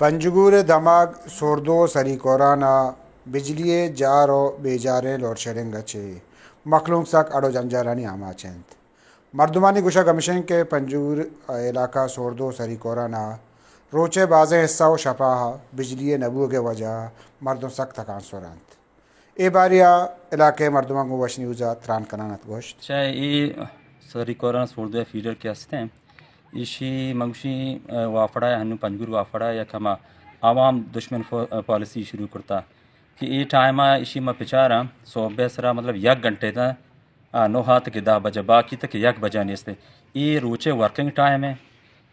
پنجگور ءِ دمگ سوردو ءُ سریکوران ءَ بجلی ءِ جار ءُ بے جاریں لوڈشیڈنگ ءَ چہ مخلوق سک اڑ ءُ جنجالانی آماچ اِنت۔ مردمانی گوشگ ہمیش اِنت کہ پنجگور ءِ علاقہ سوردو ءُ سریکوران ءَ روچ ءِ بازیں حصہ ءُ شپ ءَ بجلی ءِ نہ بوگ ءِ وجہ ءَ مردم سک تکانسر اَنت۔ اے باریا علاقہ ءِ مردماں گوں وش نیوز ءَ تران کنان ات گوشت۔ چہ اے سریکوران سوردو ءِ فیڈر کہ است اِنت، ایشی من گوشی، ءَ، وافڑا ءَ، ہنو پنجگور وافڑا ءَ یک ہما عوام دشمن فو-، پالیسی شروع کرتا کہ اے ٹائم ءَ ایشی ما پچاراں صبح ءِ سرا مطلب یک گھنٹے تا، آ، نو ہات کہ دہ بجہ، باقی تک یک بجہ نیست۔ اے روچے ورکنگ ٹائم اِنت۔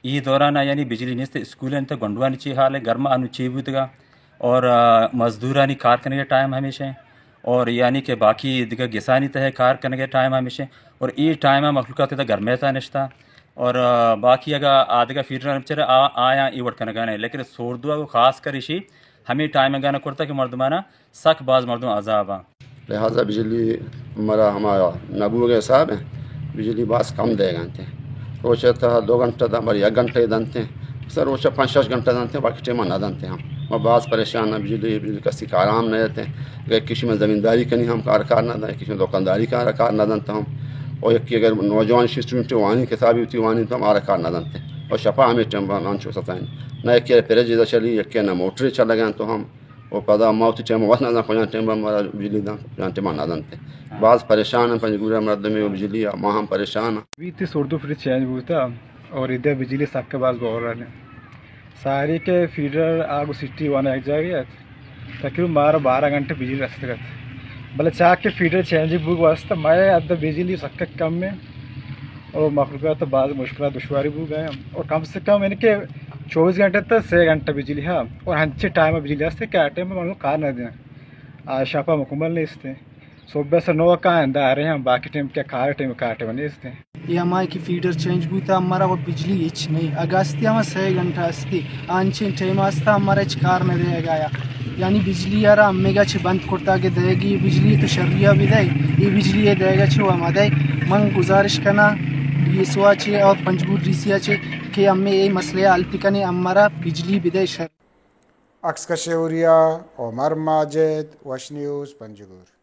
اے دوران ءَ یعنی بجلی نیست، اسکول اِنت، گونڈوانی چی حال اِنت، گرما انو چی بوتگا، اور، آ، مزدورانی کار کنگ ءِ ٹائم ہمیش اِنت، اور یعنی کہ باقی دگہ گسانی تہ ءَ کار کنگ ءِ ٹائم ہمیش اِنت، اور اے ٹائم ءَ مخلوقات تہ گرمے تا نشتا، اور، آ، باقی اگا آ دگہ فیڈران بچارے آ-، آیاں اے وڑ کنگا نہ، لیکن سوردو ءَ خاص کر ایشی ہمے ٹائم ءَ گانا کرتا کہ مردمانا سک باز مردم عذاب آں۔ لہذا بجلی مارا ہما نہ بوگ ءِ حساب ءَ بجلی باز کم دئیگ ءَ اِنت۔ روچ ءِ تہا دو گھنٹہ داں، بلے یک گھنٹہ دنت۔ سر روچ ءَ پنچ شش گھنٹہ دنت، باقی ٹائم ءَ نہ دنت ہم۔ ما باز پریشان آں، بجلی، بجلی کسی کارام نہ اِنت۔ اگر کسی من زمینداری کنی ہم کار، کار نہ دنت، کسی من دکانداری کار، کار نہ دنت ہم۔ اور یکی اگر نوجوان شی اسٹوڈنٹ وانی، کتابی وتی وانی تو ہم آرا کار نہ دنت۔ اور شپا ہمے ٹائم ءَ انچو ستائیں۔ نہ یکی فریج ادا چلی، یکی نہ موٹر چلگا تو ہم۔ و پدا ما وتی ٹائم ءَ وت نہ زان کجام ٹائم ءَ مارا بجلی دنت، کجام ٹائم ءَ نہ دنت۔ ہاں۔ باز پریشان ایں پنجگور ءِ مردم و بجلی ءَ، ما ہم پریشان ایں۔ بیتی سوردو فیڈر چینج بوتا اور ادا بجلی سک باز بحران اِنت۔ ساری کہ فیڈر آ گوں سٹی وانا یک جاگہ اَت، تقریباً مارا بارہ گھنٹہ بجلی رستگ اَت۔ بلے چاکہ فیڈر چینج بوگ واسطہ مئے ادا بجلی سک کم اِنت۔ اور مخلوقات ءَ باز مشکلات دشواری بوگ ءَ اِنت۔ اور کم سے کم یعنی کہ چوبیس گھنٹہ تا سے گھنٹہ بجلی ہا، اور ہنچیں ٹائم ءَ بجلی ہست کہ آ ٹائم ءَ مردم کار نہ دیں۔ آ شپا مکمل نیست۔ صبح سے نو کا اندھارے ہیں، باقی ٹائم کیا کار ٹائم، کار ٹائم نیست۔ یہ ہمائی کہ فیڈر چینج بوتا، ہمارا وہ بجلی ہچ نہیں۔ اگا ہستی ہما سے گھنٹہ ہستی، انچیں ٹائم ہستا ہمارا ہچ کار نہ دے گا یا۔ یعنی بجلی یارا ہمیگا چہ بند کرتا کہ دئیگی، بجلی تو شریا بدئے، یہ بجلی یہ دئیگا چہ و مدئے۔ من گزارش کنا ڈی ایس او چہ اور پنجگور ڈی سی چہ کہ ہمیں یہ مسئلہ حل بکنے، ہمارا بجلی بدئے شر۔ عکس کش اوریا، عمر ماجد، وش نیوز، پنجگور۔